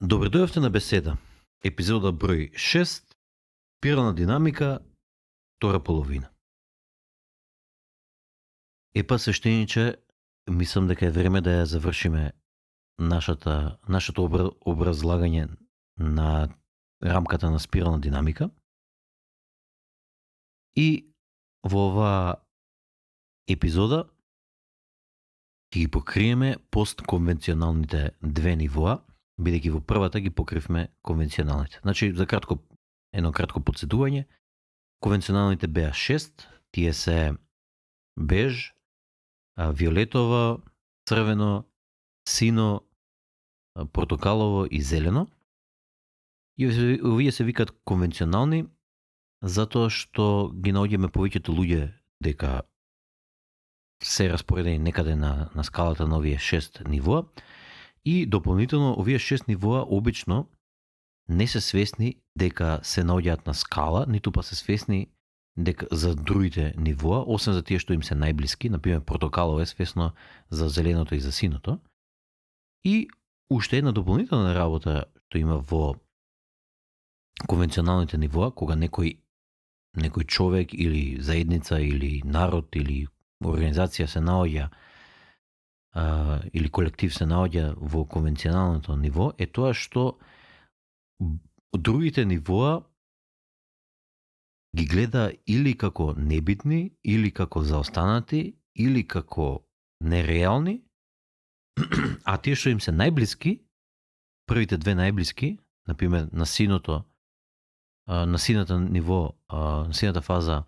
Добре дојавте на беседа. Епизода број 6, спирална динамика, втора половина. Епа свештениче, мислам дека е време да ја завршиме нашето образлагање на рамката на спирална динамика. И во оваа епизода ќе ги покриеме постконвенционалните две нивоа, бидејќи во првата ги покривме конвенционалните. Значи, за едно кратко подсетување, конвенционалните беа 6, тие се беж, виолетово, црвено, сино, портокалово и зелено. И овие се викаат конвенционални затоа што ги наоѓаме повеќето луѓе дека се распоредени некаде на скалата на овие 6 нивоа и дополнително овие 6 нивоа обично не се свесни дека се наоѓаат на скала, ниту па се свесни дека за другите нивоа, освен за тие што им се најблиски, например портокалово е свесно за зеленото и за синото. И уште една дополнителна работа што има во конвенционалните нивоа, кога некој човек или заедница или народ или организација се наоѓа или колектив се наоѓа во конвенционалното ниво, е тоа што другите нивоа ги гледа или како небитни, или како заостанати, или како нереални, а тие што им се најблиски, првите две најблиски, например на синото, на сината ниво, на сината фаза,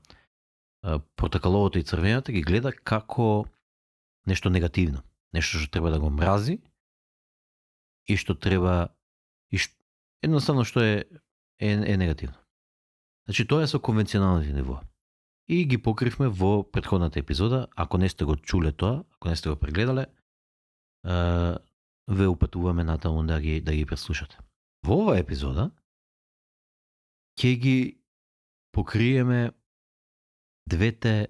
портокаловото и црвената ги гледа како нешто негативно, нешто што треба да го мрази и што треба едноставно што е негативно. Значи тоа е со конвенционалните нивоа. И ги покривме во претходната епизода. Ако не сте го чуле тоа, ако не сте го прегледале, ве упатуваме натаму да ги преслушате. Во оваа епизода ќе ги покриеме двете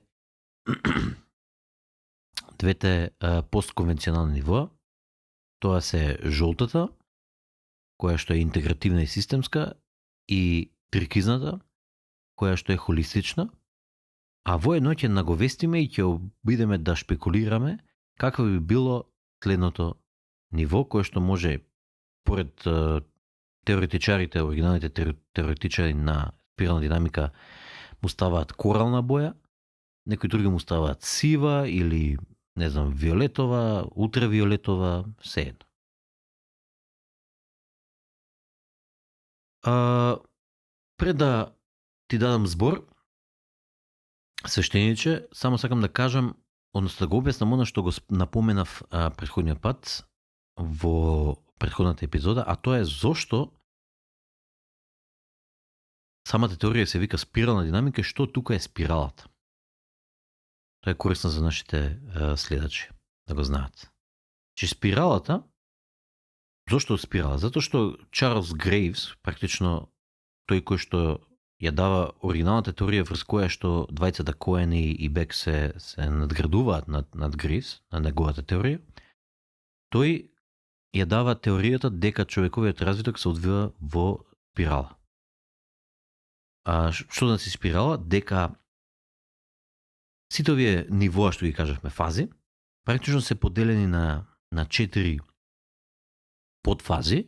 постконвенционални нивоа. Тоа се жолтата, која што е интегративна и системска, и трикизната, која што е холистична, а воедно ќе наговестиме и ќе обидеме да шпекулираме какво би било следното ниво, кое што може, поред теоретичарите, оригиналните теоретичари на спирална динамика, му ставаат корална боја, некои други му ставаат сива или, не знам, виолетова, ултравиолетова, сеедно. Пред да ти дадам збор, свештениче, само сакам да кажам, односно да го објаснам она што го напоменав претходниот пат во претходната епизода, а тоа е зошто самата теорија се вика спирална динамика, што тука е спиралата. Тоа е корисно за нашите следачи да го знаат. Че спиралата, зошто спирала? Затоа што Чарлс Грейвс, практично тој кој што ја дава оригиналната теорија врз која што двајцата Коен и Бек се надградуваат над Грейвс, на неговата теорија, тој ја дава теоријата дека човековиот развиток се одвива во спирала. Што значи спирала? Дека сите овие нивоа што ги кажавме фази, практично се поделени на 4 подфази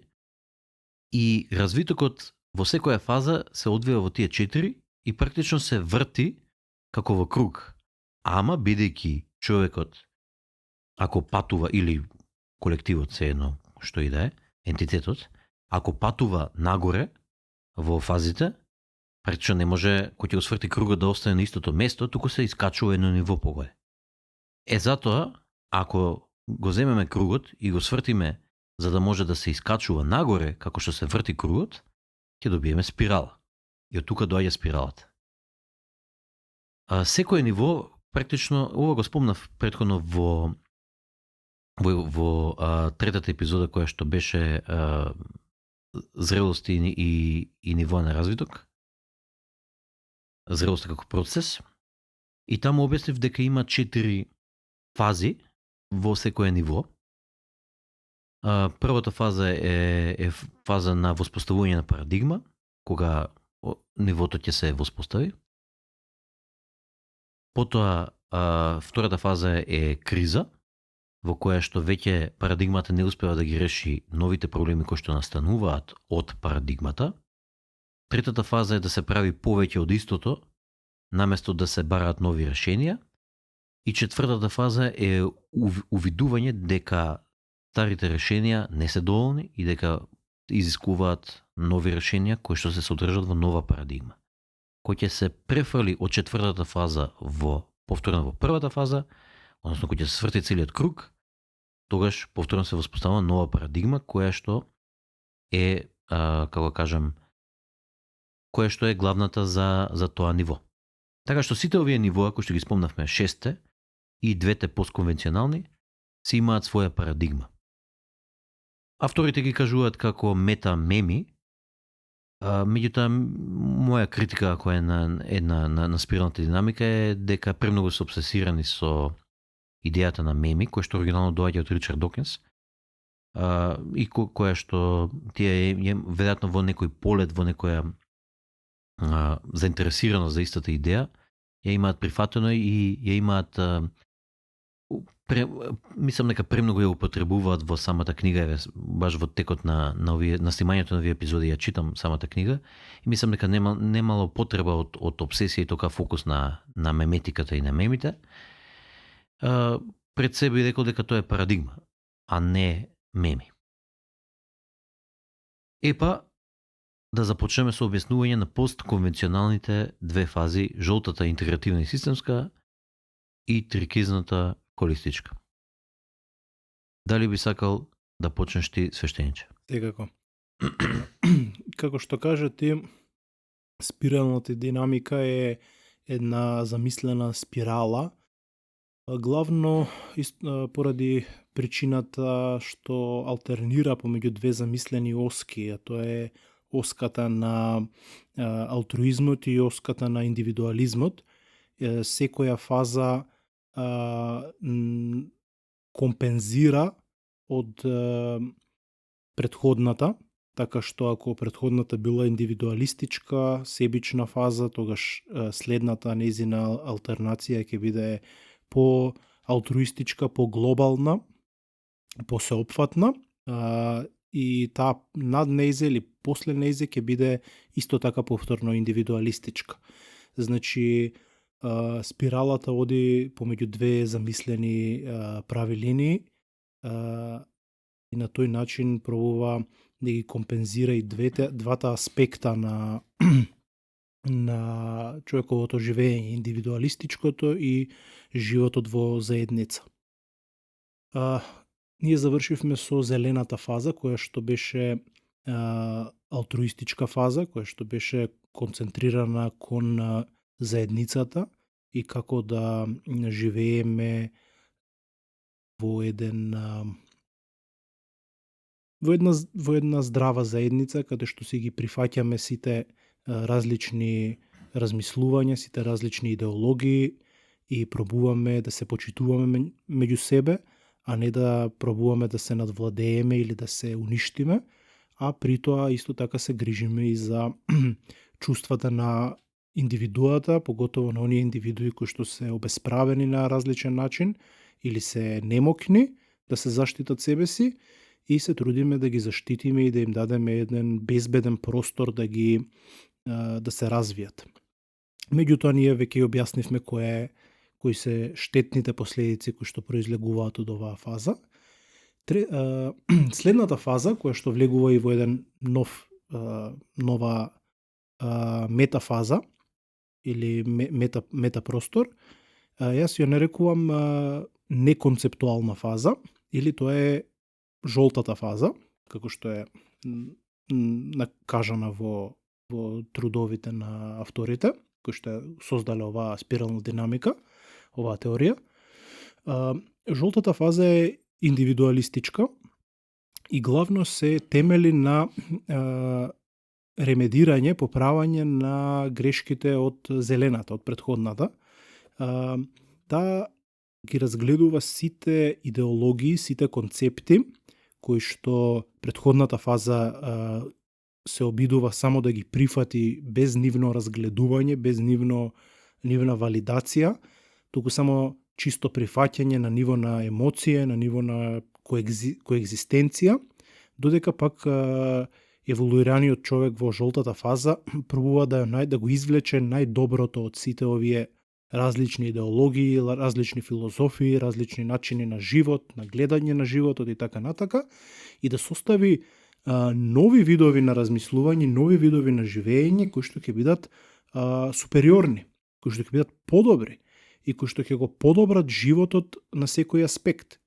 и развитокот во секоја фаза се одвива во тие 4 и практично се врти како во круг. Ама бидејќи човекот, ако патува, или колективот се едно што и да е, ентитетот, ако патува нагоре во фазите, практично не може кој ќе го сврти кругот да остане на истото место, туку се искачува едно ниво поголе. Затоа, ако го земеме кругот и го свртиме за да може да се искачува нагоре како што се врти кругот, ќе добиеме спирала. И од тука доаѓа спиралата. Секој ниво, практично, ова го спомнав претходно во третата епизода која што беше зрелост и ниво на развиток. Зрелост како процес. И таму објаснив дека има 4 фази во секое ниво. Првата фаза е фаза на воспоставување на парадигма, кога нивото ќе се воспостави. Потоа, втората фаза е криза, во која што веќе парадигмата не успева да ги реши новите проблеми кои што настануваат од парадигмата. Третата фаза е да се прави повеќе од истото, наместо да се бараат нови решенија. И четвртата фаза е увидување дека старите решенија не се доволни и дека изискуваат нови решенија кои што се содржат во нова парадигма. Кој ќе се префрли од четвртата фаза повторно во првата фаза, односно кој ќе се сврти целиот круг, тогаш повторно се воспоставува нова парадигма која што е, како кажам, која што е главната за тоа ниво. Така што сите овие нивоа кои што ги спомнавме, 6 и двете постконвенционални, си имаат своја парадигма. Авторите ги кажуваат како мета-меми, меѓутоа моја критика која е на спиралната динамика е дека премногу се обсесирани со идејата на меми, која што оригинално доаѓа од Ричард Докинс, и која што тие веројатно во некој полет, во некоја заинтересираност за истата идеја, ја имаат прифатено и ја имаат мислам дека премногу ја употребуваат во самата книга, баш во текот на снимањето на овие епизоди ја читам самата книга и мислам дека немало потреба од обсесија и тока фокус на меметиката и на мемите. Пред себе би рекол дека тоа е парадигма, а не меми. Епа, да започнеме со објаснување на постконвенционалните две фази, жолтата интегративна и системска и трикизната холистичка. Дали би сакал да почнеш ти, свештениче? Секако. Како што кажа ти, спиралната динамика е една замислена спирала, главно поради причината што алтернира помеѓу две замислени оски, а тоа е оската на алтруизмот и оската на индивидуализмот. Секоја фаза компензира од предходната, така што ако предходната била индивидуалистичка, себична фаза, тогаш следната нејзина алтернација ќе биде по-алтруистичка, по-глобална, по-сеопфатна, и таа над нејзе или после нејзе ќе биде исто така повторно индивидуалистичка. Значи, спиралата оди помеѓу две замислени прави линии и на тој начин пробува да ги компензира и двата аспекта на човековото живење, индивидуалистичкото и животот во заедница. Ние завршивме со зелената фаза, која што беше алтруистичка фаза, која што беше концентрирана кон заедницата и како да живееме во една здрава заедница, каде што си ги прифаќаме сите различни размислувања, сите различни идеологии и пробуваме да се почитуваме меѓу себе, а не да пробуваме да се надвладееме или да се уништиме, а при тоа исто така се грижиме и за чувствата на индивидуата, поготово на оние индивидуи кои што се обесправени на различен начин или се немокни да се заштитат себе си, и се трудиме да ги заштитиме и да им дадеме еден безбеден простор да се развијат. Меѓутоа, ние веќе објаснивме кои се штетните последици кои што произлегуваат од оваа фаза. Следната фаза, која што влегува и во еден нова метафаза или метапростор, јас ја нарекувам неконцептуална фаза, или тоа е жолтата фаза, како што е накажана во трудовите на авторите, кои што создале оваа спирална динамика, оваа теорија. Жолтата фаза е индивидуалистичка и главно се темели на ремедирање, поправање на грешките од зелената, од предходната. Таа ги разгледува сите идеологии, сите концепти кој што претходната фаза се обидува само да ги прифати без нивно разгледување, без нивна валидација, туку само чисто прифаќање на ниво на емоција, на ниво на коегзистенција, додека пак еволуираниот човек во жолтата фаза пробува да го извлече најдоброто од сите овие различни идеологии, различни филозофии, различни начини на живот, на гледање на животот и така натака, и да состави нови видови на размислување, нови видови на живење кои што ќе бидат супериорни, кои што ќе бидат подобри и кои што ќе го подобрат животот на секој аспект.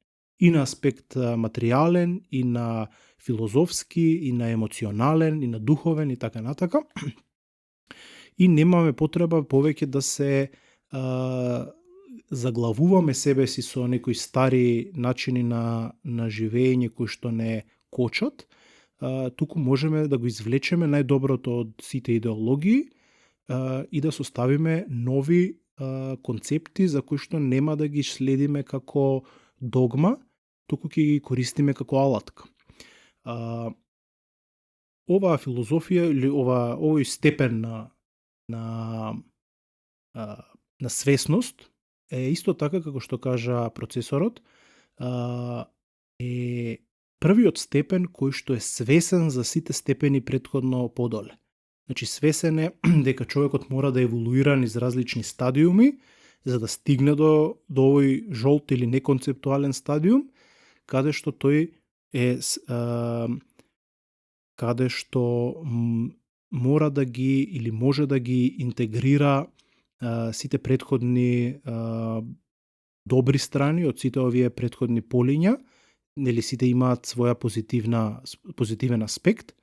И на аспект материјален, и на филозофски, и на емоционален, и на духовен и така натака. И немаме потреба повеќе да се заглавуваме себе си со некои стари начини на живење кои што не кочат, туку можеме да го извлечеме најдоброто од сите идеологии и да составиме нови концепти за кои што нема да ги следиме како догма, туку ќе ги користиме како алатка. Оваа филозофија или овој степен на свесност е исто така како што кажа процесорот, е првиот степен кој што е свесен за сите степени претходно подоле. Значи свесен е дека човекот мора да еволуира низ различни стадиуми за да стигне до овој жолт или неконцептуален стадиум, каде што тој е каде што мора да ги или може да ги интегрира сите претходни добри страни од сите овие претходни полиња, нели сите имаат своја позитивен аспект,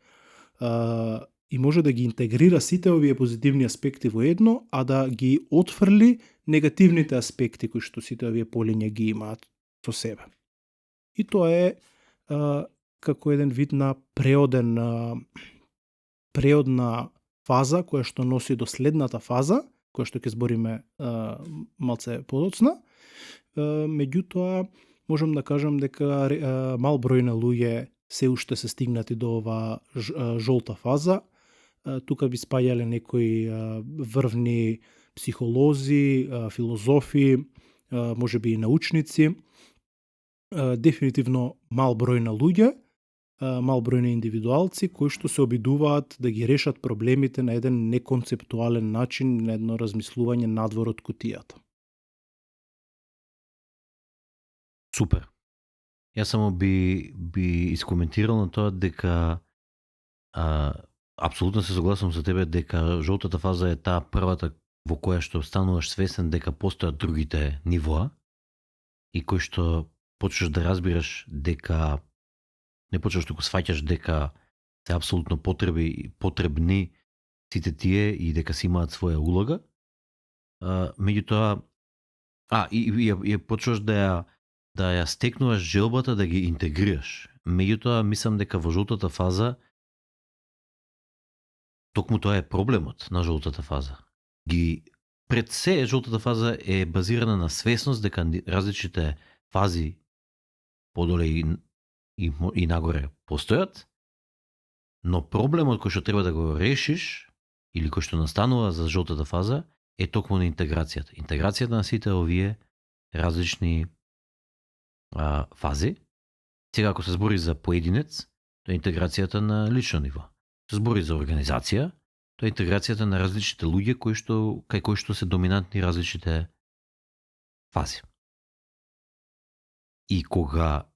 и може да ги интегрира сите овие позитивни аспекти во едно, а да ги отфрли негативните аспекти кои што сите овие полиња ги имаат со себе. И тоа е како еден вид на преодна фаза која што носи до следната фаза, која што ќе збориме малце подоцна. Меѓутоа, можам да кажам дека мал број на луѓе се уште се стигнати до оваа жолта фаза. Тука би спаѓале некои врвни психолози, филозофи, можеби и научници. Дефинитивно мал број на луѓе, мал број на индивидуалци кои што се обидуваат да ги решат проблемите на еден неконцептуален начин, на едно размислување надвор од кутијата. Супер. Јас само би искоментирал на тоа дека апсолутно се согласувам со тебе дека жолтата фаза е таа првата во која што стануваш свесен дека постојат другите нивоа и кој што почнеш да разбираш дека не почнеш туку сваќаш дека се апсолутно потребни сите тие и дека си имаат своја улога. Меѓутоа и почнеш да ја стекнуваш желбата да ги интегрираш. Меѓутоа мислам дека во жолтата фаза токму тоа е проблемот на жолтата фаза. Пред се жолтата фаза е базирана на свесност дека различните фази подоле и нагоре постојат, но проблемот кој што треба да го решиш или кој што настанува за жолтата фаза е токму на интеграцијата. Интеграцијата на сите овие различни фази. Сега ако се збори за поединец, тоа е интеграцијата на лично ниво. Се збори за организација, тоа е интеграцијата на различните луѓе кај кои што се доминантни различните фази. И кога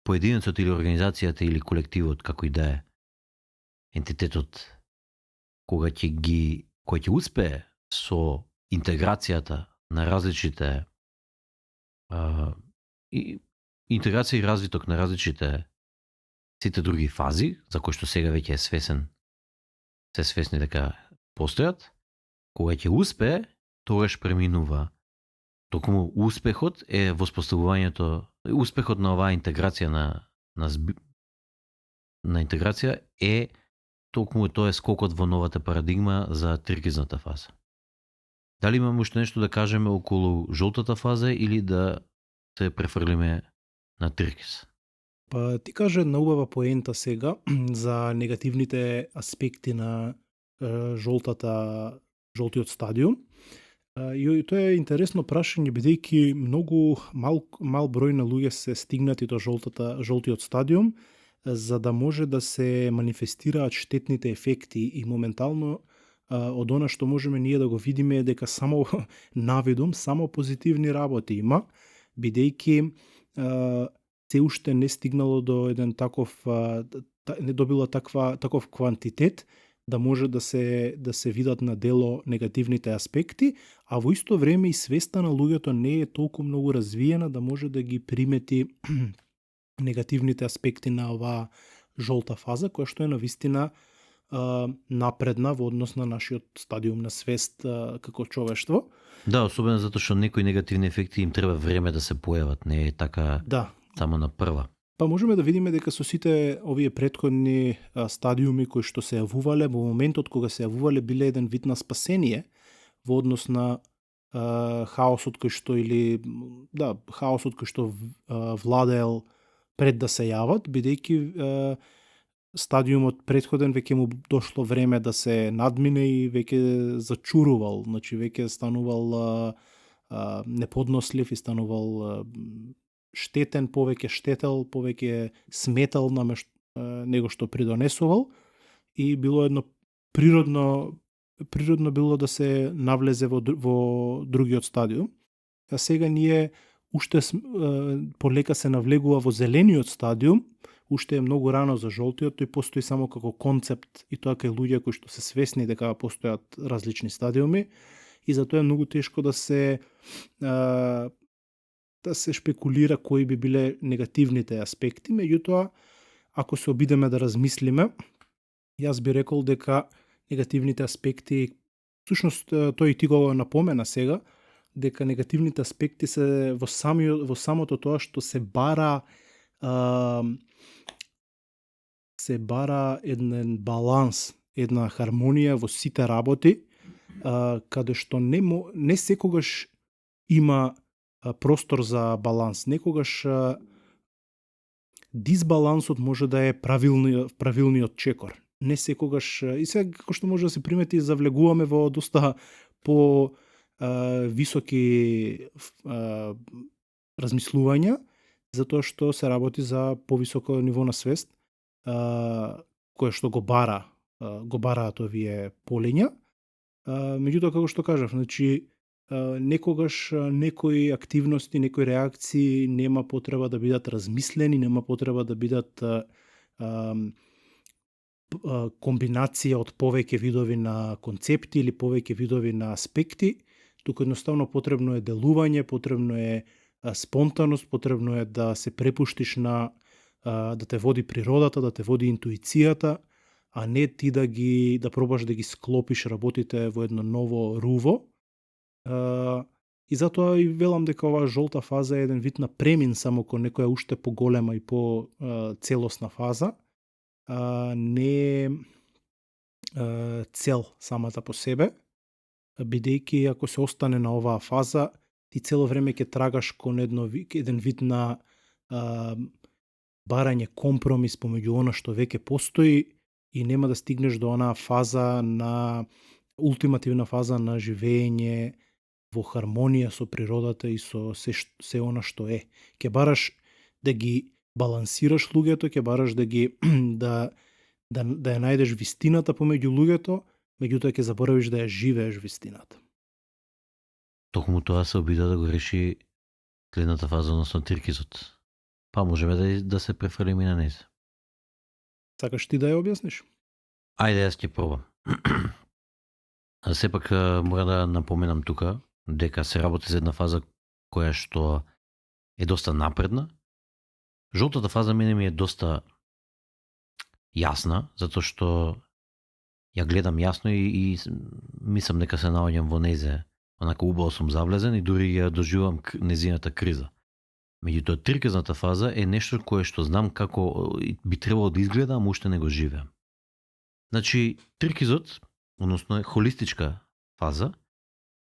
поединецот или организацијата или колективот, како и да е, ентитетот, кога ќе успее со интеграцијата на различите интеграција и развиток на различите сите други фази, за кои што сега веќе е свесен, се свесни дека постојат, кога ќе успее, тогаш преминува. Токму успехот е успехот на оваа интеграција на интеграција е токму тоа е скокот во новата парадигма за трикизната фаза. Дали имаме уште нешто да кажеме околу жолтата фаза или да се префрлиме на трикиз? Па ти кажа една убава поента сега за негативните аспекти на жолтиот стадиум. И тоа е интересно прашање, бидејќи многу мал број на луѓе се стигнати до жолтиот стадиум, за да може да се манифестираат штетните ефекти и моментално од она што можеме ние да го видиме е дека само навидум, само позитивни работи има, бидејќи се уште не стигнало до еден не добило таков квантитет да може да се видат на дело негативните аспекти, а во исто време и свеста на луѓето не е толку многу развиена да може да ги примети негативните аспекти на оваа жолта фаза, која што е навистина напредна во однос на нашиот стадиум на свест како човештво. Да, особено затоа што некои негативни ефекти им треба време да се појават, не е така Да. само на прва. Па можеме да видиме дека со сите овие претходни стадиуми кои што се јавувале, во моментот кога се јавувале биле еден вид на спасение во однос на хаосот кој што хаосот кој што владеел пред да се јават, бидејќи стадиумот претходен веќе му дошло време да се надмине и веќе зачурувал, значи веќе станувал неподнослив и станувал штетен, повеќе штетел, повеќе сметал него што придонесувал и било едно природно било да се навлезе во другиот стадиум. А сега ние уште полека се навлегува во зелениот стадиум, уште е многу рано за жолтиот, тој постои само како концепт и тоа кај луѓе кои што се свесни дека постојат различни стадиуми и затоа е многу тешко да се шпекулира кои би биле негативните аспекти, меѓутоа ако се обидеме да размислиме, јас би рекол дека негативните аспекти, всушност тој и ти го напомена сега, дека негативните аспекти се во самото тоа што се бара еден баланс, една хармонија во сите работи, каде што не секогаш има простор за баланс. Некогаш дисбалансот може да е правилниот чекор. Не секогаш, и сега како што може да се примети, завлегуваме во доста по високи размислувања, затоа што се работи за повисоко ниво на свест, кое што го бараат овие полиња. Меѓутоа, како што кажав, значи, некогаш некои активности, некои реакции нема потреба да бидат размислени, нема потреба да бидат комбинација од повеќе видови на концепти или повеќе видови на аспекти, туку едноставно потребно е делување, потребно е спонтаност, потребно е да се препуштиш на да те води природата, да те води интуицијата, а не ти да пробаш да ги склопиш работите во едно ново руво. И затоа и велам дека оваа жолта фаза е еден вид на премин само кон некоја уште поголема и по целосна фаза, не е цел самата по себе, бидејќи ако се остане на оваа фаза, ти цело време ќе трагаш кон еден вид на барање компромис помеѓу она што веќе постои и нема да стигнеш до онаа фаза ултимативна фаза на живење во хармонија со природата и со се она што е. Ќе бараш да ги балансираш луѓето, ќе бараш да ја најдеш вистината помеѓу луѓето, меѓутоа ќе заборавиш да ја живееш вистината. Токму тоа се обида да го реши следната фаза, односно трикизот. Па можеме да се префрлиме на нејзе. Сакаш ти да ја објасниш? Ајде, јас ќе пробам. Сепак мора да напоменам тука дека се работи за една фаза која што е доста напредна. Жолтата фаза мене ми е доста јасна, затоа што ја гледам јасно и мислам дека се наоѓам во нејзе. Онака убаво сум завлезен и дури ја доживувам незината криза. Меѓутоа, трикизната фаза е нешто кое што знам како би требало да изгледа, ама уште не го живеам. Значи, трикизот, односно е холистичка фаза,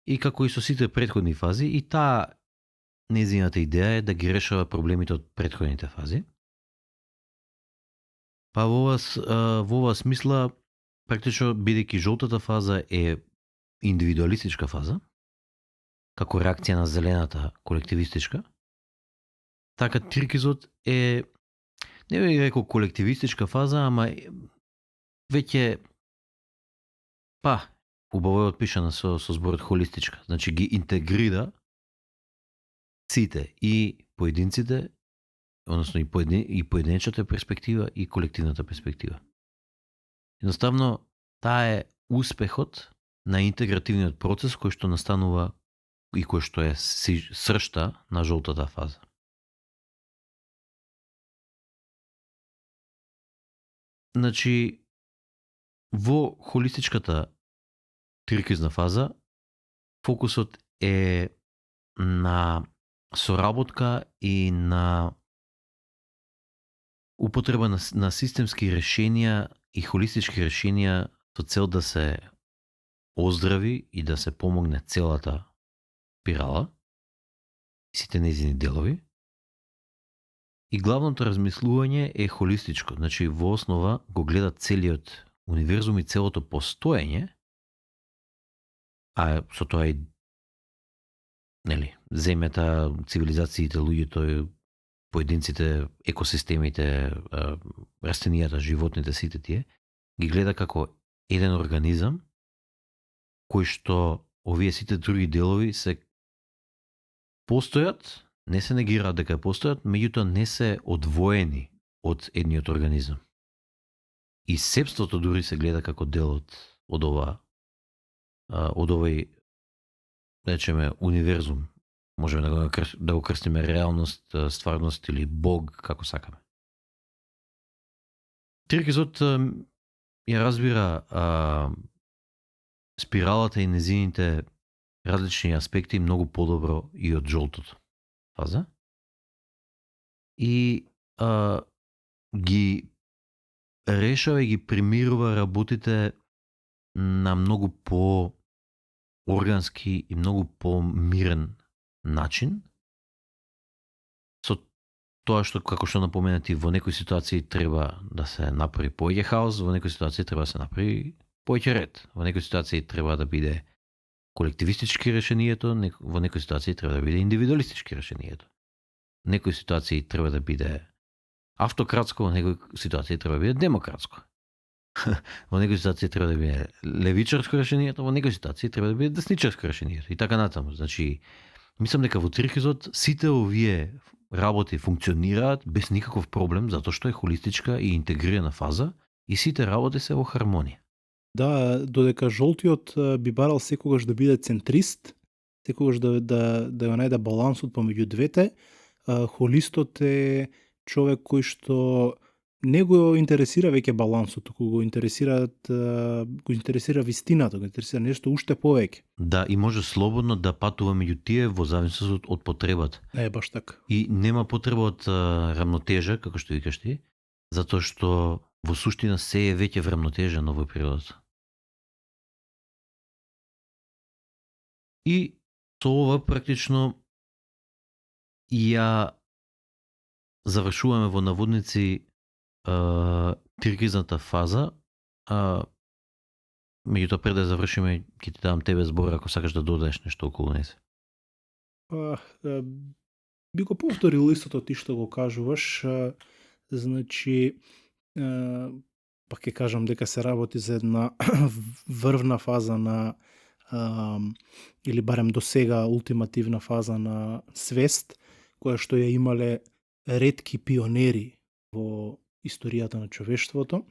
и како и со сите претходни фази, и таа незината идеја е да ги решава проблемите од претходните фази. Па во оваа смисла, практично бидејќи жолтата фаза е индивидуалистичка фаза, како реакција на зелената колективистичка, така Тиркизот е, не би рекол колективистичка фаза, ама веќе, па, убаво е отпишана со зборот холистичка. Значи ги интегрира сите, и поединците, односно и поединечната перспектива и колективната перспектива. Едноставно, таа е успехот на интегративниот процес кој што настанува и кој што е сршта на жолтата фаза. Значи, во холистичката тиркизна фаза, фокусот е на соработка и на употреба на системски решенија и холистички решенија со цел да се оздрави и да се помогне целата спирала и сите нејзини делови. И главното размислување е холистичко, значи во основа го гледа целиот универзум и целото постоење, а со тоа и нели, земјата, цивилизациите, луѓето, поединците, екосистемите, растенијата, животните, сите тие, ги гледа како еден организам кој што овие сите други делови се постојат, не се негираат дека постојат, меѓутоа не се одвоени од едниот организам. И сепството дури се гледа како дел од овој, речеме, универзум. Можеме да го крстиме реалност, стварност или Бог, како сакаме. Тиркизот ја разбира спиралата и незините различни аспекти многу подобро и од жолтото фаза. И ги решава и ги примирува работите на многу по-органски и многу по-мирен начин, со тоа што, како што напоменати, во некои ситуации треба да се направи повеќе хаос, во некои ситуации треба да се направи повеќе ред, во некои ситуации треба да биде колективистички решението, во некои ситуации треба да биде индивидуалистички решението. Некои ситуации треба да биде автократско, во некои ситуации треба да биде демократско. Во некои ситуации треба да биде левичарско решението, во некои ситуации треба да биде десничарско решението и така натаму. Значи, мислам дека во Тиркизот сите овие работи функционираат без никаков проблем, затоа што е холистичка и интегрирана фаза и сите работи се во хармонија. Да, додека жолтиот би барал секогаш да биде центрист, секогаш да го најде балансот помеѓу двете, холистот е човек кој што не го интересира веќе балансот, туку го интересира вистината, го интересира нешто уште повеќе. Да, и може слободно да патува меѓу тие во зависност од потребата. Е, баш така. И нема потреба од рамнотежа, како што викаш ти, затоа што во суштина се е веќе врамнотежено во природата. И со ова практично ја завршуваме во наводници тиркизната фаза, меѓутоа пред да завршиме ќе ти дадам тебе збор ако сакаш да додадеш нешто околу неса. Би го повторил истото ти што го кажуваш, значи пак ќе кажам дека се работи за една врвна фаза на или барем до сега ултимативна фаза на свест, која што ја имале ретки пионери во историјата на човештвото.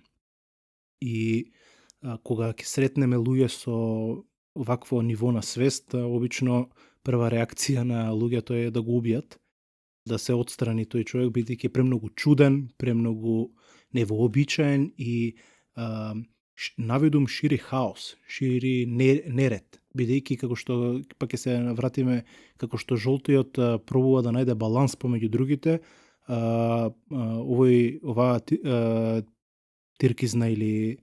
И кога ќе сретнеме луѓе со вакво ниво на свест, обично прва реакција на луѓето е да го убијат, да се отстрани тој човек, бидејќи е премногу чуден, премногу невообичаен и наведум шири хаос, шири неред, бидејќи како што пак ќе се вратиме, како што жолтиот пробува да најде баланс помеѓу другите, оваа тиркизна или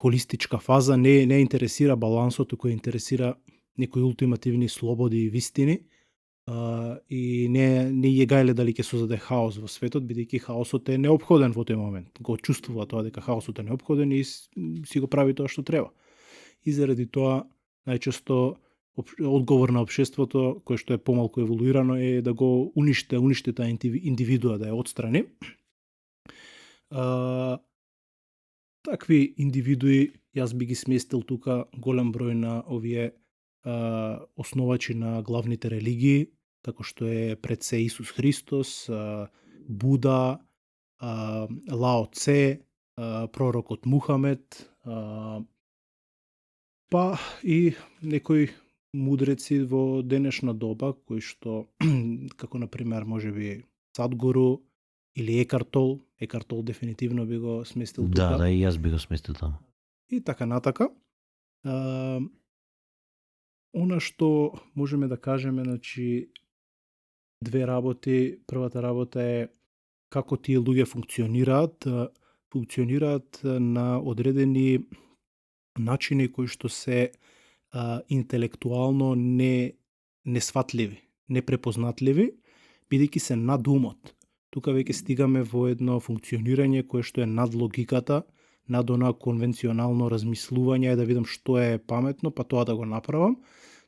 холистичка фаза не интересира балансот, туку интересира некои ултимативни слободи и вистини, и не е гајле дали ќе создаде хаос во светот, бидејќи хаосот е неопходен во тој момент. Го чувствува тоа дека хаосот е неопходен и си го прави тоа што треба. И заради тоа најчесто одговор на општеството кој што е помалку еволуирано е да го уништи таа индивидуа, да ја отстрани. Такви индивидуи јас би ги сместил тука голем број на овие основачи на главните религии, како што е пред се Исус Христос, Буда, Лао Це, пророкот Мухамед, па и некои мудреци во денешна доба, кои што, како например, можеби Садгуру или Екартол дефинитивно би го сместил тука. Да, и јас би го сместил таму. И така натака. Она што можеме да кажеме, значи, две работи. Првата работа е како тие луѓе функционираат. Функционираат на одредени начини кои што се интелектуално несватливи, непрепознатливи, бидејќи се над умот. Тука веќе стигаме во едно функционирање кое што е над логиката, над она конвенционално размислување, да видам што е паметно, па тоа да го направам.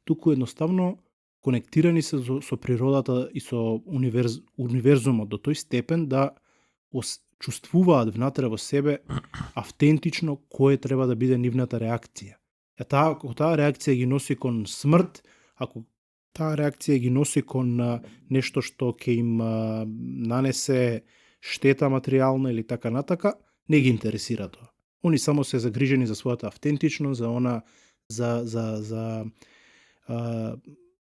Туку едноставно конектирани се со природата и со универзумот до тој степен да чувствуваат внатре во себе автентично кој треба да биде нивната реакција. Ако таа реакција ги носи кон смрт, ако таа реакција ги носи кон нешто што ќе им нанесе штета материјална или така натака, не ги интересира тоа. Они само се загрижени за својата автентичност, за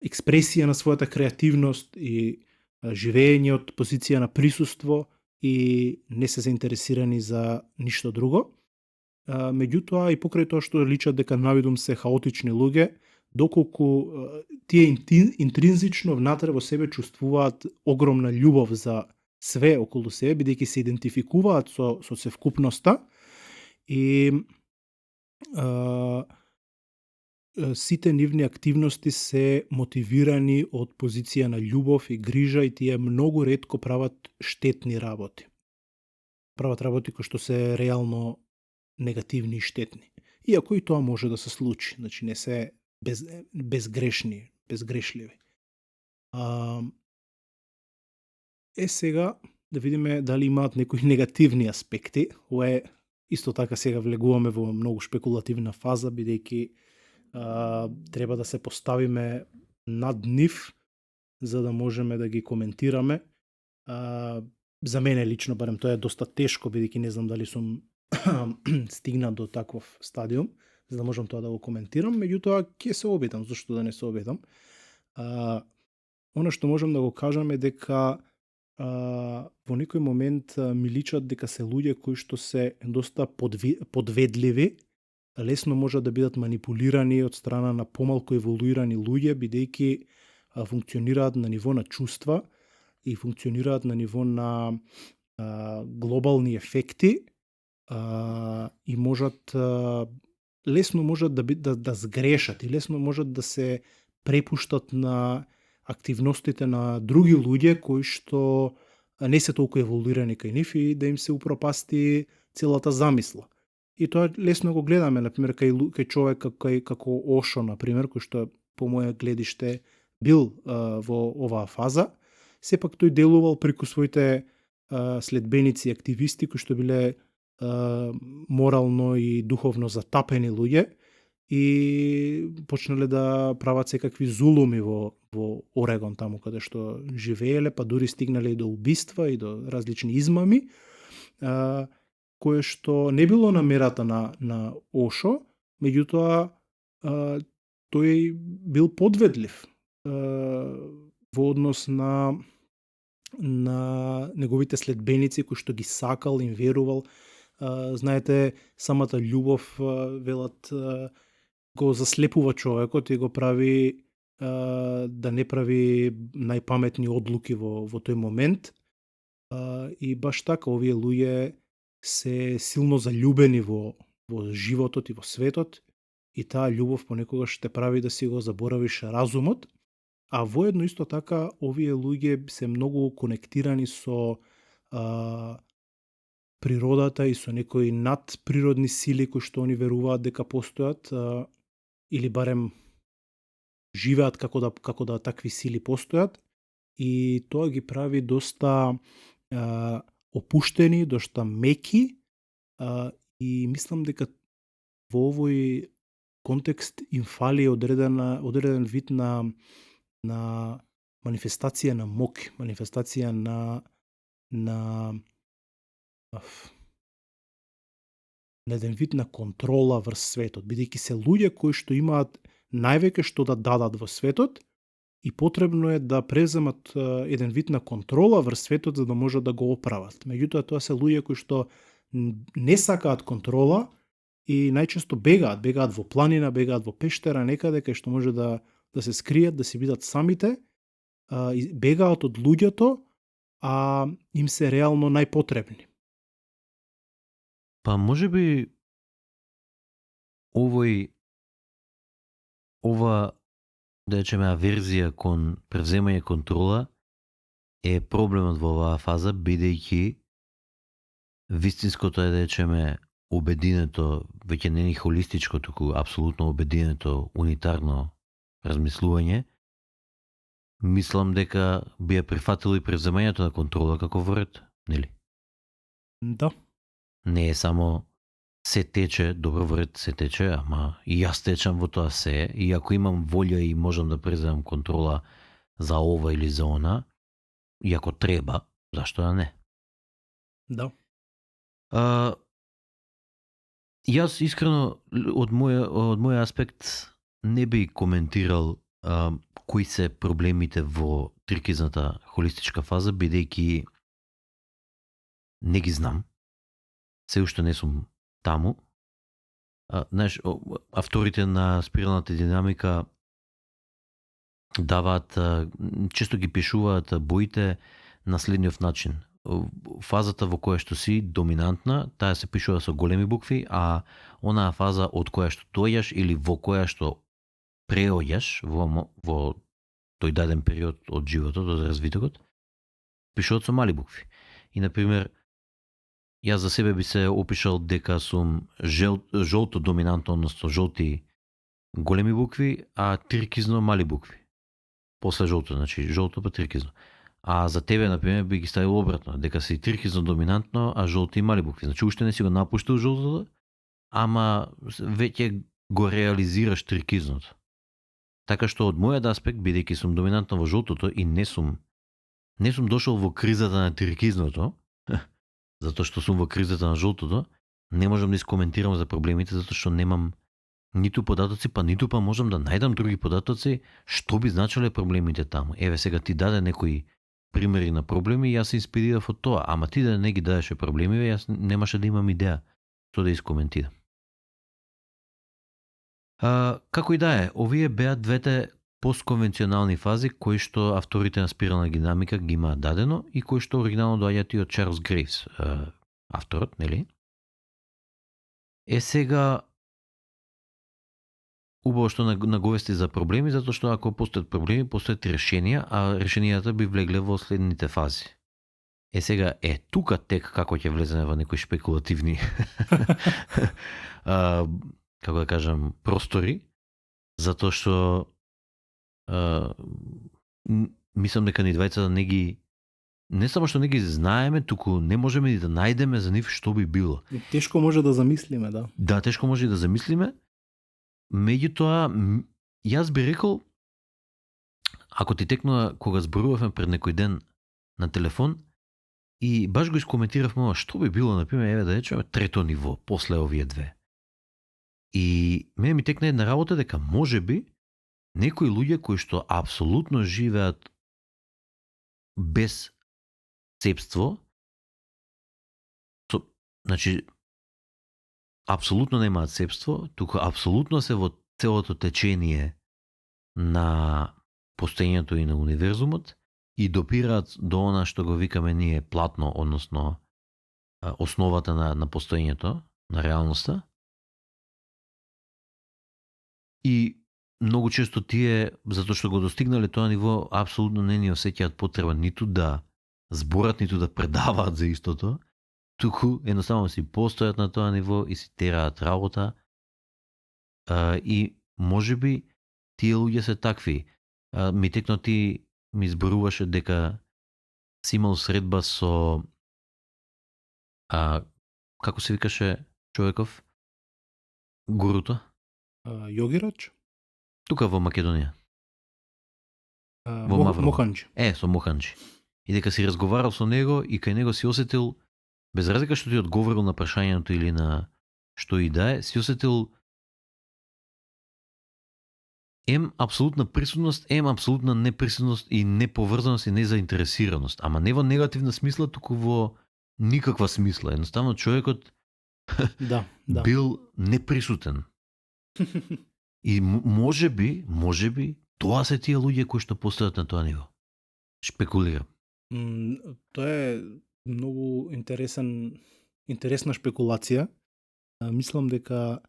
експресија на својата креативност и живење од позиција на присуство и не се заинтересирани за ништо друго. Меѓутоа и покрај тоа што личат дека навидум се хаотични луѓе, доколку тие интринзично внатре во себе чувствуваат огромна љубов за све околу себе, бидејќи се идентификуваат со севкупноста и сите нивни активности се мотивирани од позиција на љубов и грижа и тие многу ретко прават штетни работи. Прават работи кои што се реално негативни и штетни. Иако и тоа може да се случи, значи не се безгрешни, безгрешливи. Сега да видиме дали имаат некои негативни аспекти. Ова е исто така сега влегуваме во многу шпекулативна фаза, бидејќи треба да се поставиме над нив за да можеме да ги коментираме. За мене лично барем тоа е доста тешко, бидејќи не знам дали сум стигнат до таков стадиум, за да можам тоа да го коментирам, меѓутоа ќе се обидам, зашто да не се обидам. Она што можам да го кажам е дека во некој момент ми личат дека се луѓе кои што се доста подведливи, лесно можат да бидат манипулирани од страна на помалку еволуирани луѓе, бидејќи функционираат на ниво на чувства и функционираат на ниво на глобални ефекти и можат лесно можат да сгрешат и лесно можат да се препуштат на активностите на други луѓе кои што не се толку еволуирани кај нив и да им се упропасти целата замисла. И тоа лесно го гледаме, например, кај човек како Ошо, например, кој што по моје гледиште бил во оваа фаза, сепак тој делувал преку своите следбеници и активисти кои што биле морално и духовно затапени луѓе и почнале да прават секакви зулуми во Орегон, таму каде што живееле, па дури стигнале и до убиства и до различни измами, кое што не било намерата на Ошо, меѓутоа тој бил подведлив во однос на неговите следбеници кои што ги сакал, им верувал. Знаете, самата љубов, велат, го заслепува човекот и го прави да не прави најпаметни одлуки во тој момент. И баш така, овие луѓе се силно заљубени во животот и во светот и таа љубов понекогаш те прави да си го заборавиш разумот А воедно исто така, овие луѓе се многу конектирани со природата и со некои надприродни сили кои што они веруваат дека постојат, или барем живеат како да такви сили постојат, и тоа ги прави доста опуштени, доста меки, и мислам дека во овој контекст им фали одреден вид на манифестација на мок, манифестација на аф, на еден вид на контрола врз светот, бидејќи се луѓе кои што имаат највеќе што да дадат во светот и потребно е да преземат еден вид на контрола врз светот за да можат да го оправат. Меѓутоа, тоа се луѓе кои што не сакаат контрола и најчесто бегаат во планина, бегаат во пештера некаде кај што може да се скријат, да си бидат самите, и бегаат од луѓето, а им се реално најпотребни. Па може би ова да речеме аверзија кон превземање контрола е проблемот во оваа фаза, бидејќи вистинското е да речеме обединето, веќе не ни холистичко, туку апсолутно обединето унитарно размислување, мислам дека би ја прифатило и превземањето на контрола како вред, нели? Да. Не е само се тече, добро вред се тече, ама и јас течам во тоа се, и ако имам волја и можам да преземам контрола за ова или за она, и ако треба, зашто да не? Да. Јас искрено од мој аспект не би коментирал кои се проблемите во трикизната холистичка фаза, бидејќи не ги знам. Се уште не сум таму. Знаеш, авторите на спиралната динамика даваат, често ги пишуваат боите на следниот начин. Фазата во која што си доминантна, таа се пишува со големи букви, а онаа фаза од која што доаѓаш или во која што преоѓаш во тој даден период од животот, од развитокот, пишуваат со мали букви. И, например, јас за себе би се опишал дека сум жолто доминантно, односно жолти големи букви, а трикизно мали букви. После жолто, значи жолто па трикизно. А за тебе, например, би ги ставил обратно, дека си трикизно доминантно, а жолти и мали букви. Значи уште не си го напуштил жолтото, ама веќе го реализираш трикизното. Така што од мојот аспект, бидејќи сум доминантно во жолтото и не сум дошол во кризата на трикизното, затоа што сум во кризата на жолтото, не можам да искоментирам за проблемите, затоа што немам ниту податоци, па ниту па можам да најдам други податоци што би значеле проблемите таму. Еве сега ти даде некои примери на проблеми и јас се инспирирав од тоа, ама ти да не ги дадеше проблемиве, јас немаше да имам идеја што да искоментирам. Како и да е, овие беа двете постконвенционални фази кои што авторите на спирална динамика ги имаат дадено и кои што оригинално доаѓаат и од Чарлс Грейвс, авторот, нели? Сега убаво што наговести за проблеми, затоа што ако постојат проблеми, постојат решенија, а решенијата би влегле во следните фази. Сега тука тек како ќе влеземе во некои шпекулативни како да кажам, простори, затоа што мислам дека ни двајцата не само што не ги знаеме, туку не можеме и да најдеме за нив што би било. Тешко може да замислиме, да. Да, тешко може и да замислиме. Меѓутоа, јас би рекол, ако ти текнува кога зборувавме пред некој ден на телефон и баш го искоментиравме што би било, например, еве да речеме трето ниво после овие две. И мене ми текна една работа дека може би некои луѓе кои што апсолутно живеат без сепство, значи апсолутно немаат сепство, туку апсолутно се во целото течение на постоењето и на универзумот и допираат до она што го викаме ние платно, односно основата на постоењето, на реалноста. И многу често тие, затоа што го достигнале тоа ниво, апсолутно не ни осеќаат потреба ниту да зборат, ниту да предаваат за истото, туку едноставно си постојат на тоа ниво и си тераат работа. И можеби тие луѓе се такви. Ми текно ти ми зборуваше дека си имал средба со како се викаше човеков? Гуруто? Јогирач? Тука во Македонија. Во Маврово. Моханџи. Со Моханџи. И дека си разговарал со него и кај него си осетил, без разлика што ти одговорил на прашањето или на што и да е, си осетил апсолутна присутност, апсолутна неприсутност и неповрзаност и незаинтересираност. Ама не во негативна смисла, туку во никаква смисла. Едноставно човекот Да. бил неприсутен. И можеби, тоа се тие луѓе кои што постојат на тоа ниво. Шпекулирам. Тоа е многу интересна шпекулација. Мислам дека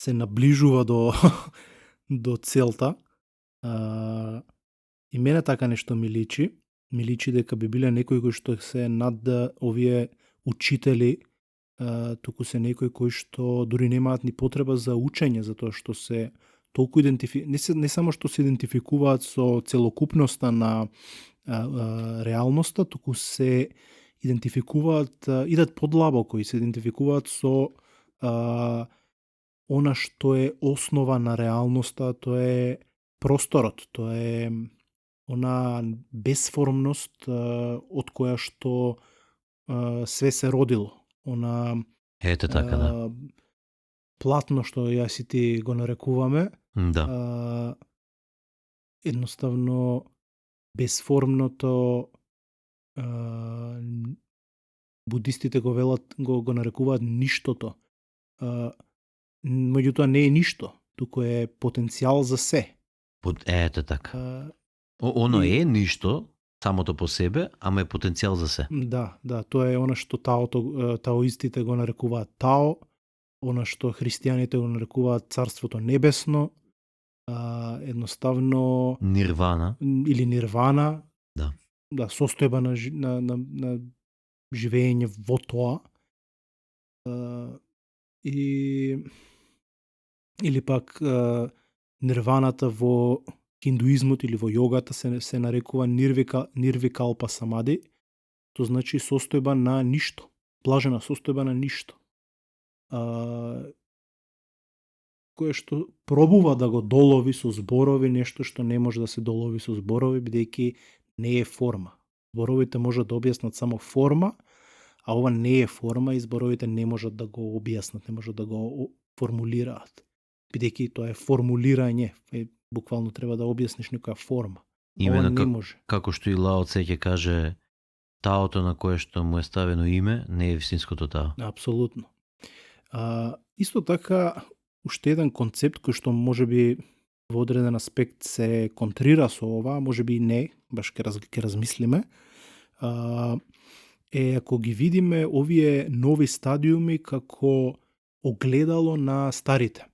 се наближува до целта. И мене така нешто ми личи. Ми личи дека би биле некои кои што се над овие учители, туку се некои кои што дури немаат ни потреба за учење, затоа што се толку не само што се идентификуваат со целокупноста на реалноста, туку се идентификуваат, идат подлабоко и се идентификуваат со она што е основа на реалноста, тоа е просторот, тоа е она безформност од која што све се родило. Она Ете така, да. Платно што јас и ти го нарекуваме. Да. Едноставно безформното, будистите го велат, го нарекуваат ништото. Меѓутоа не е ништо, туку е потенцијал за се. Ете така. Оно е ништо самото по себе, ама е потенцијал за се. Да, тоа е она што таоистите го нарекуваат Тао, она што христијаните го нарекуваат Царството небесно, едноставно Нирвана. Или нирвана. Да. Да, состојба на живење во тоа. Или пак нирваната во хиндуизмот или во јогата се нарекува нирвикалпа самади. Тоа значи состојба на ништо, блажена состојба на ништо. Кое што пробува да го долови со зборови нешто што не може да се долови со зборови, бидејќи не е форма. Зборовите можат да објаснат само форма, а ова не е форма и зборовите не можат да го објаснат, не можат да го формулираат. Бидејќи тоа е формулирање, буквално треба да објасниш некоја форма. Именно не може. Како што и Лао Це ќе каже, таото на кое што му е ставено име не е вистинското тао. Апсолутно. Исто така, уште еден концепт кој што можеби во одреден аспект се контрира со ова, можеби и не, баш ќе размислиме, е ако ги видиме овие нови стадиуми како огледало на старите.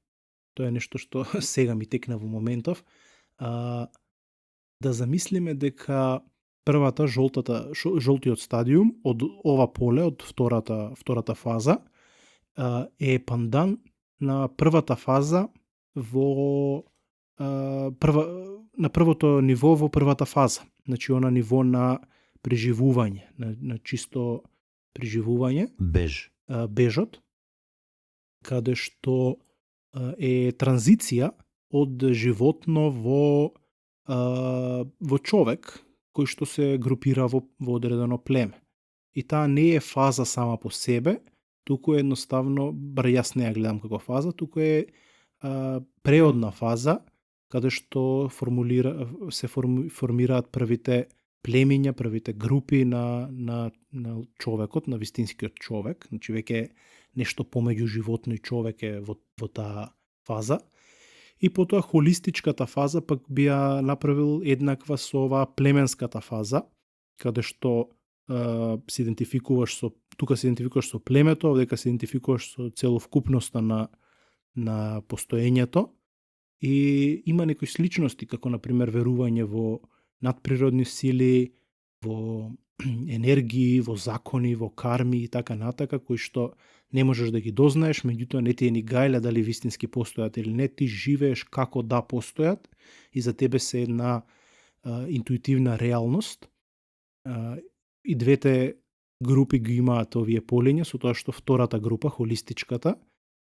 Тоа е нешто што сега ми текна во моментов. Да замислиме дека првата жолтиот стадиум од ова поле, од втората фаза, е пандан на првата фаза на првото ниво во првата фаза. Значи она ниво на преживување, на чисто преживување. Бежот, каде што е транзиција од животно во човек, кој што се групира во одредено племе. И таа не е фаза сама по себе, туку е едноставно, бар јас не ја гледам како фаза, туку е преодна фаза, каде што се формираат првите племиња, првите групи на човекот, на вистинскиот човек, значи веќе нешто помеѓу животно и човек е во таа фаза. И потоа холистичката фаза пак би ја направил еднаква со оваа племенската фаза, каде што се идентификуваш со племето, овдека се идентификуваш со целовкупноста на постоењето И има некои сличности, како например верување во надприродни сили, во енергии, во закони, во карми и така натака, кои што не можеш да ги дознаеш, меѓутоа не ти е ни гајле дали вистински постојат или не, ти живееш како да постојат и за тебе се една интуитивна реалност. И двете групи ги имаат овие полиња, со тоа што втората група, холистичката,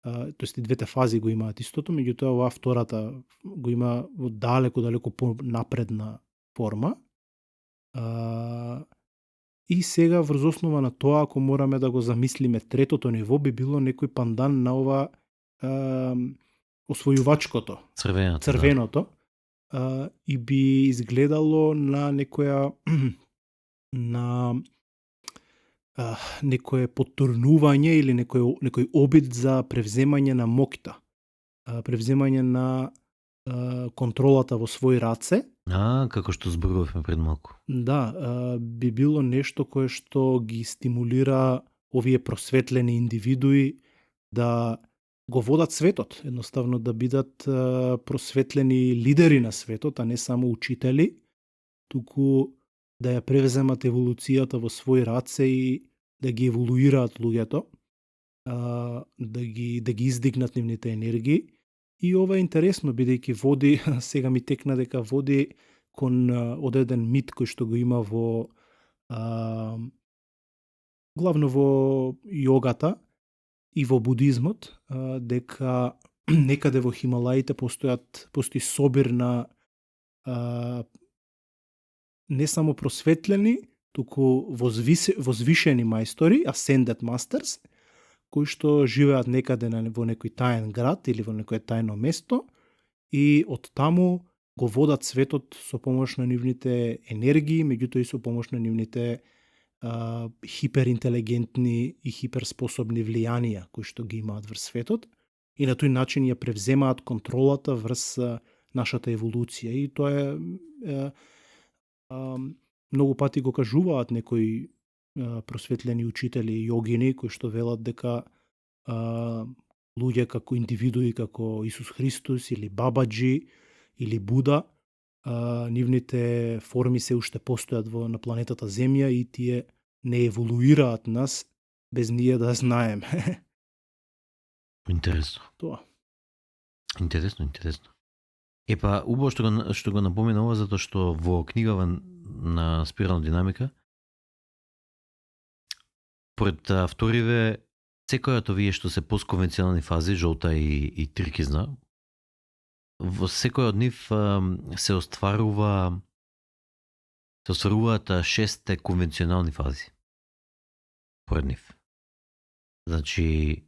тоест и двете фази го имаат истото, меѓутоа оваа втората го има во далеко понапредна форма. И сега врз основа на тоа, ако мораме да го замислиме третото ниво, би било некој пандан на ова освојувачкото, црвеното, и би изгледало на некоја на некое потурнување или некој обид за превземање на моќта, превземање на контролата во своји раце. Како што зборувавме пред малку. Да, би било нешто кое што ги стимулира овие просветлени индивидуи да го водат светот, едноставно да бидат просветлени лидери на светот, а не само учители, туку да ја превземат еволуцијата во своји раце и да ги еволуираат луѓето, да ги издигнат нивните енергии. И ова е интересно, бидејќи води, сега ми текна дека води кон одреден мит кој што го има во главно во јогата и во будизмот, дека некаде во Хималаите постои собир на не само просветлени, туку возвишени мајстори, ascended masters, кои што живеат некаде во некој таен град или во некое тајно место и од таму го водат светот со помош на нивните енергии, меѓутоа и со помош на нивните хиперинтелигентни и хиперспособни влијанија кои што ги имаат врз светот и на тој начин ја превземаат контролата врз нашата еволуција. И тоа е многу пати го кажуваат некои просветлени учители и јогини кои што велат дека луѓе како индивидуи како Исус Христос или Бабаджи или Буда, нивните форми се уште постојат на планетата Земја и тие не еволуираат нас без ние да знаеме. Интересно. Тоа. Интересно. Епа, убаво што го напомена ова, затоа што во книгава на спирална динамика, поред авториве, секој од овие што се постконвенционални фази, жолта и трикизна, во секој од нив се остваруваат 6 конвенционални фази. Поред нив. Значи,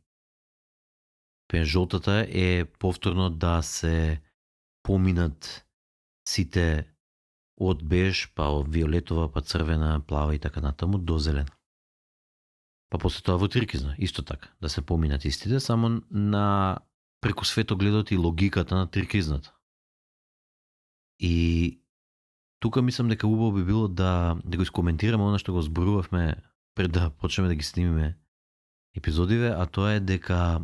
жолтата е повторно да се поминат сите од беж, па од виолетова, па црвена, плава и така натаму до зелена. Па после тоа во трикизна, исто така, да се поминат истите, само на преку светогледот и логиката на трикизната. И тука мислам дека убаво би било да го искоментираме она што го зборувавме пред да почнеме да ги снимиме епизодиве, а тоа е дека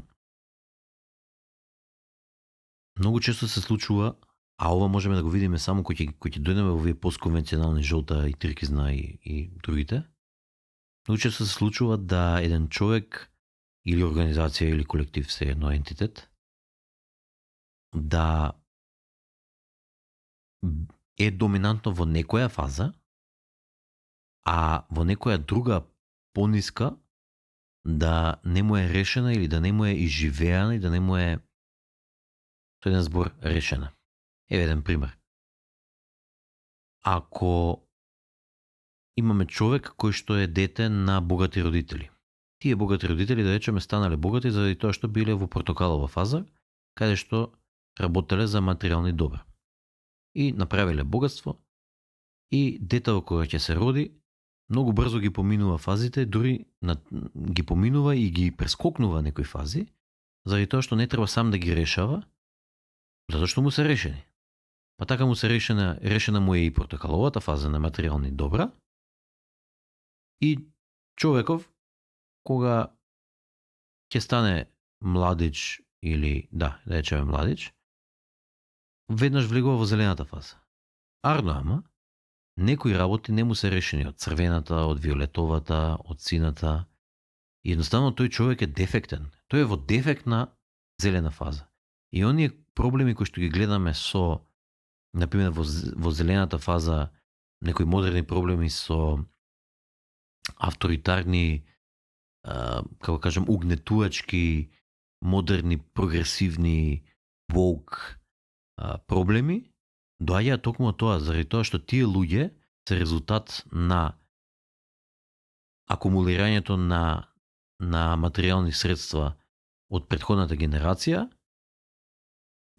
многу често се случува, а ова можеме да го видиме само кој ќе дојдеме во овие постконвенционални жолта и трикизна и другите. Многу често се случува да еден човек или организација или колектив, се едно ентитет, да е доминантно во некоја фаза, а во некоја друга пониска да не му е решена или да не му е изживеана и да не му е со еден збор решена. Еве еден пример. Ако имаме човек кој што е дете на богати родители. Тие богати родители, да речеме, станале богати заради тоа што биле во портокалова фаза, каде што работеле за материјални добра. И направиле богатство и детето кога ќе се роди, многу брзо ги поминува фазите, дури ги поминува и ги прескокнува некои фази, заради тоа што не треба сам да ги решава, затоа што му се решени. Па така му се решена му е и портокаловата фаза на материјални добра, и човеков, кога ќе стане младич или, да речеме младич, веднаш влегува во зелената фаза. Арно, ама, некои работи не му се решени од црвената, од виолетовата, од сината. И едноставно тој човек е дефектен. Тој е во дефектна зелена фаза. И оние проблеми кои што ги гледаме со, например, во зелената фаза, некои модерни проблеми со авторитарни, како кажам, угнетувачки, модерни, прогресивни, woke проблеми, доаѓаат токму од тоа, заради тоа што тие луѓе се резултат на акумулирањето на материјални средства од претходната генерација,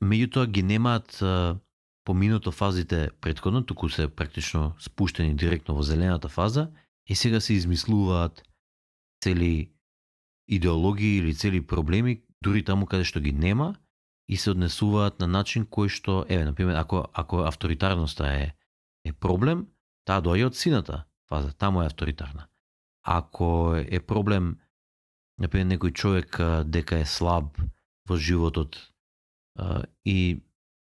меѓутоа ги немаат поминато фазите претходно, туку се практично спуштени директно во зелената фаза и сега се измислуваат цели идеологии или цели проблеми, дури таму каде што ги нема, и се однесуваат на начин кој што, например, ако авторитарноста е проблем, таа доаѓа од сината фаза, таму е авторитарна. Ако е проблем, например, некој човек дека е слаб во животот и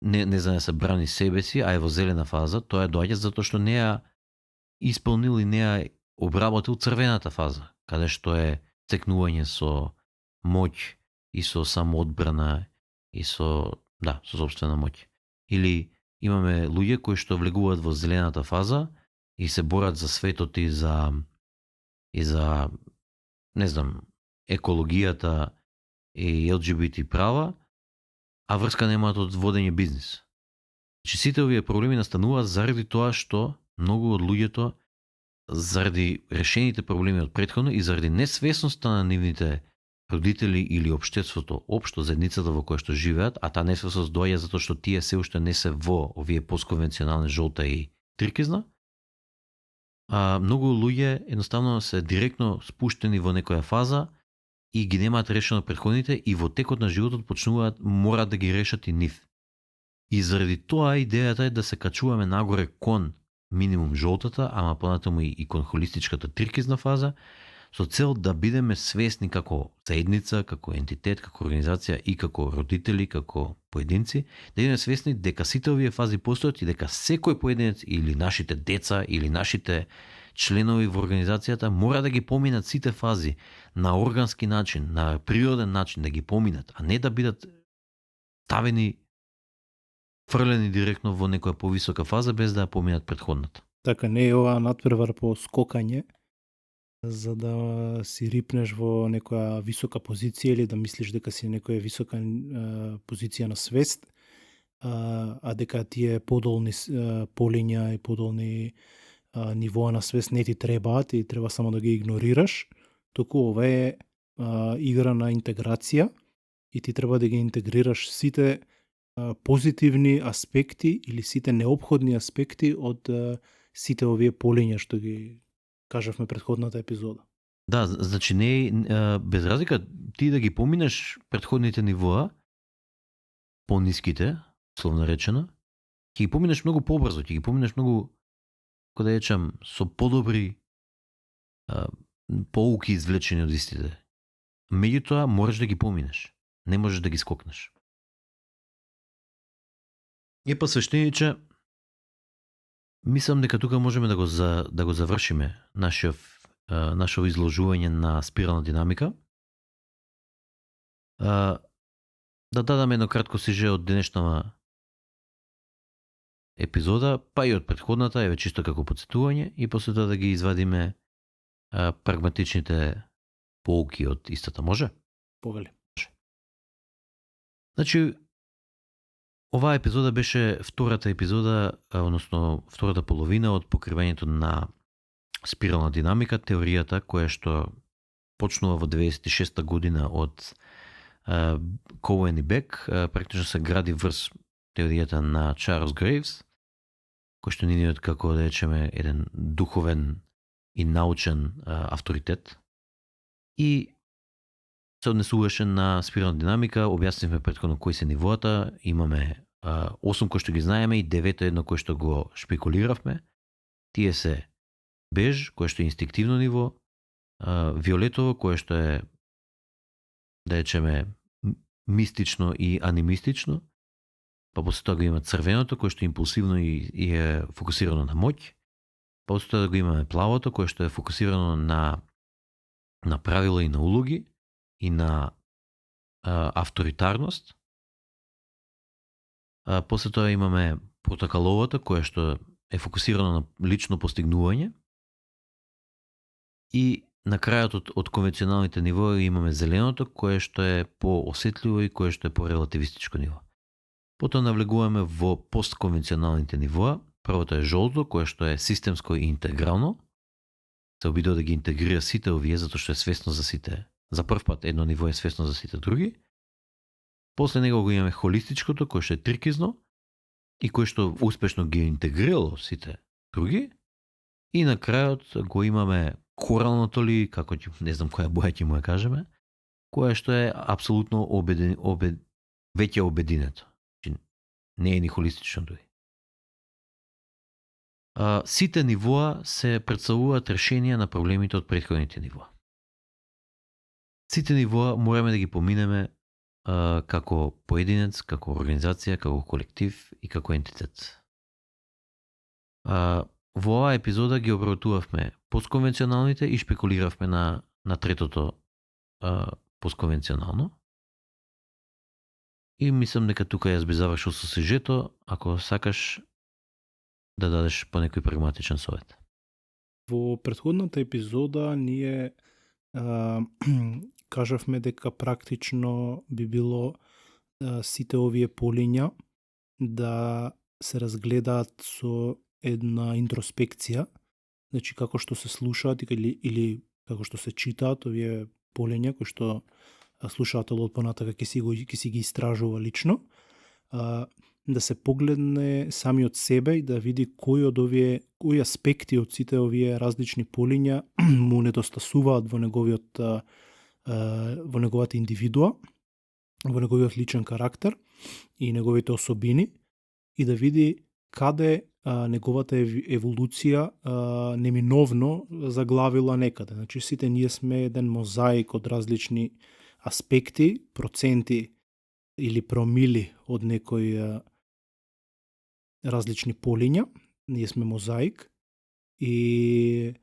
не знае да се брани себе си, а е во зелена фаза, тоа доаѓа затоа што не ја исполнил и не ја обработил црвената фаза, каде што е цекнување со моќ и со самоодбрана и со сопствена моќ. Или имаме луѓе кои што влегуваат во зелената фаза и се борат за светот и за не знам, екологијата и LGBT права, а врска немаат од водење бизнис. Значи сите овие проблеми настануваат заради тоа што многу од луѓето, заради решените проблеми од претходно и заради несвесноста на нивните родители или општеството, општо заедницата во која што живеат, а таа несвесност доаѓа затоа што тие се уште не се во овие постконвенционални жолта и трикизна. Многу луѓе едноставно се директно спуштени во некоја фаза и ги немаат решено претходните и во текот на животот мораат да ги решат и нив. И заради тоа идејата е да се качуваме нагоре кон минимум жолтата, ама понатаму и кон холистичката трикизна фаза, со цел да бидеме свесни како заедница, како ентитет, како организација и како родители, како поединци, да бидеме свесни дека сите овие фази постојат и дека секој поединец или нашите деца или нашите членови во организацијата мора да ги поминат сите фази на органски начин, на природен начин да ги поминат, а не да бидат ставени, фрлени директно во некоја повисока фаза без да ја поминат претходната. Така, не е ова надпревар по скокање, за да си рипнеш во некоја висока позиција или да мислиш дека си некоја висока позиција на свест, а дека тие подолни полиња и подолни нивоа на свест не ти требаат и треба само да ги игнорираш, туку ова е игра на интеграција и ти треба да ги интегрираш сите позитивни аспекти или сите неопходни аспекти од сите овие полиња што ги кажавме претходната епизода. Да, значи не е без разлика ти да ги поминеш претходните нивоа, пониските, словно речено, ќе ги поминеш многу побрзо, ќе ги поминеш многу, како да речам, со подобри поуки извлечени од истите. Меѓутоа можеш да ги поминеш, не можеш да ги скокнеш. Свештениче, мислам дека тука можеме да го завршиме нашето изложување на спирална динамика. Да дадаме едно кратко сиже од денешната епизода, па и од претходната, еве чисто како потсетување, и после тоа да ги извадиме прагматичните поуки од истата. Може? Повели. Значи, оваа епизода беше втората епизода, односно втората половина од покривањето на спирална динамика, теоријата која што почнува во 96-та година од Коуен и Бек, практично се гради врз теоријата на Чарлс Грейвс, кој што нивниот, како да речеме, еден духовен и научен авторитет. И се однесуваше на спирална динамика, објаснивме претходно кои се нивоата, имаме 8 кои што ги знаеме и 9 едно кој што го шпекулиравме. Тие се беж, кое што е инстинктивно ниво, виолетово, кое што е, да речеме, мистично и анимистично, па после тоа го имаме црвеното, кое што е импулсивно и е фокусирано на моќ, па после тоа го имаме плавото, кое што е фокусирано на правила и на улоги и на авторитарност. После тоа имаме протокаловото, кое што е фокусирано на лично постигнување. И на крајот од конвенционалните нивои имаме зеленото, кое што е поосетливо и кое што е по релативистичко ниво. Потоа навлегуваме во постконвенционалните нивоа. Првото е жолто, кое што е системско и интегрално. Се обидува да ги интегрира сите овие, затоа што е свесно за сите. За прв пат едно ниво е свесно за сите други. После него го имаме холистичкото, кое што е трикизно и кое што успешно ги интегрирало сите други. И на крајот го имаме коралното ли, како ќе, не знам која боја ќе му ја кажеме, кое што е апсолутно веќе обединето. Не е ни холистично дури. Сите нивоа се представуваат решенија на проблемите од претходните нивоа. Сите нивоа мораме да ги поминеме како поединец, како организација, како колектив и како ентитет. Во оваа епизода ги обработувавме постконвенционалните и шпекулиравме на третото постконвенционално. И мислам дека тука јас би завршил со сюжето, ако сакаш да дадеш по некој прагматичен совет. Во претходната епизода ние кажавме дека практично би било сите овие полиња да се разгледаат со една интроспекција, значи како што се слушаат или како што се читаат овие полиња кои што слушателот понатака ќе си ги истражува лично, да се погледне самиот себе и да види кои аспекти од сите овие различни полиња му недостасуваат во неговата индивидуа, во неговиот личен карактер и неговите особини, и да види каде неговата еволуција неминовно заглавила некаде. Значи сите ние сме еден мозаик од различни аспекти, проценти или промили од некои различни полиња. Ние сме мозаик и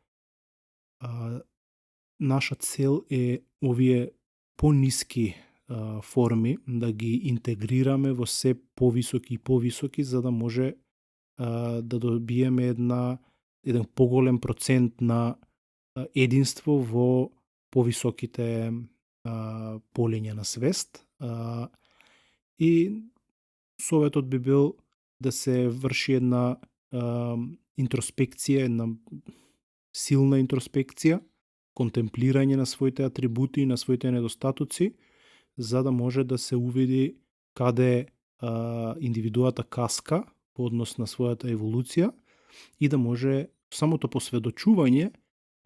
наша цел е овие пониски форми да ги интегрираме во се повисоки и повисоки, за да може да добиеме еден поголем процент на единство во повисоките полиња на свест. И советот би бил да се врши една интроспекција, една силна интроспекција, контемплирање на своите атрибути и на своите недостатоци, за да може да се увиди каде индивидуата каска по однос на својата еволуција и да може самото посведочување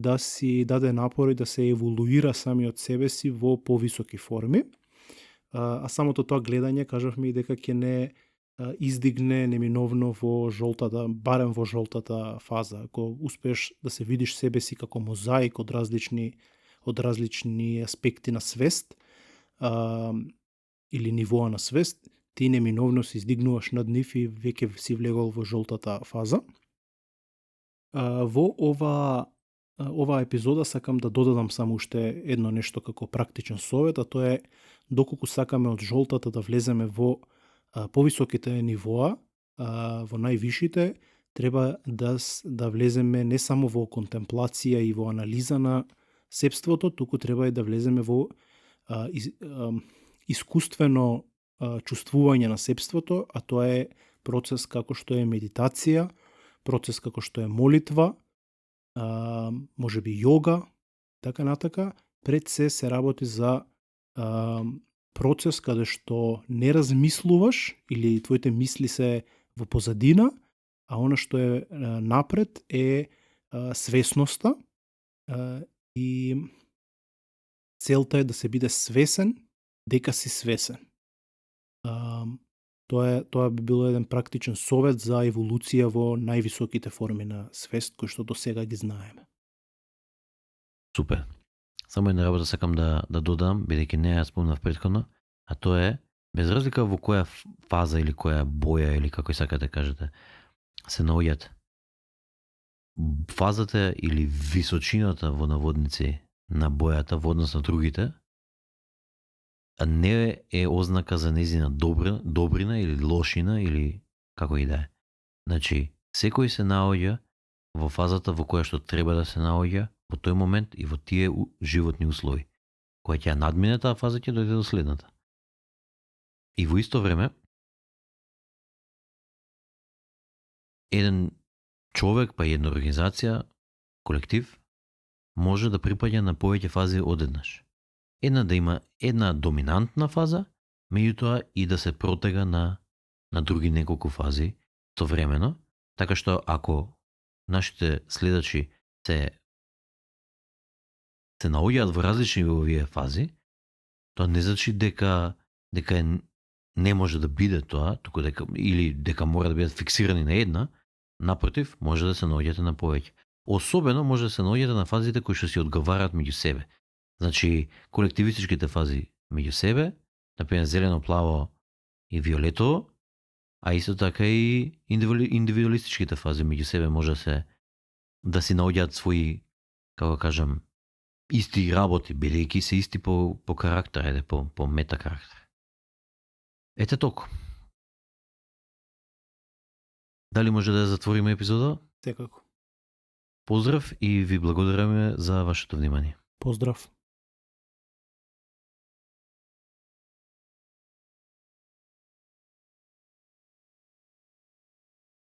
да си даде напор и да се еволуира самиот себе си во повисоки форми. А самото тоа гледање, кажавме и дека ќе не издигне неминовно во жолтата, барем во жолтата фаза. Ако успееш да се видиш себе си како мозаик од различни аспекти на свест или нивоа на свест, ти неминовно се издигнуваш над нив и веќе си влегол во жолтата фаза. Во ова епизода сакам да додадам само уште едно нешто како практичен совет, а тоа е доколку сакаме од жолтата да влеземе во повисоките нивоа, во највишите, треба да влеземе не само во контемплација и во анализа на себството, туку треба и да влеземе во искуствено чувствување на себството, а тоа е процес како што е медитација, процес како што е молитва, можеби јога, така натака. Пред се работи за процес каде што не размислуваш или твоите мисли се во позадина, а она што е напред е свесноста и целта е да се биде свесен дека си свесен. Тоа би било еден практичен совет за еволуција во највисоките форми на свест кои што до сега ги знаеме. Супер. Само една работа сакам да додам, бидејќи не ја спомнав претходно, а тоа е Без разлика во која фаза или која боја или како сакате кажете се наоѓат, фазата или височината во наводници на бојата во однос на другите не е ознака за нејзина добрина или лошина или како и да е. Значи, секој се наоѓа во фазата во која што треба да се наоѓа во тој момент и во тие животни услови. Која ќе ја надмине таа фаза ќе дојде до следната. И во исто време, еден човек па една организација, колектив, може да припаѓа на повеќе фази одеднаш. Една да има една доминантна фаза, меѓутоа и да се протега на други неколку фази истовремено, така што ако нашите следачи се наоѓаат во различни овие фази, тоа не значи дека не може да биде тоа, туку дека или дека мора да бидат фиксирани на една, напротив, може да се наоѓате на повеќе. Особено може да се наоѓате на фазите кои што си одговараат меѓу себе. Значи, колективистичките фази меѓу себе, например зелено, плаво и виолетово, а исто така и индивидуалистичките фази меѓу себе може да си наоѓаат своји, како кажам, исти работи, бидејќи се исти по карактер, по мета карактер. Ете толку. Дали може да ја затвориме епизода? Секако. Поздрав и ви благодараме за вашето внимание. Поздрав.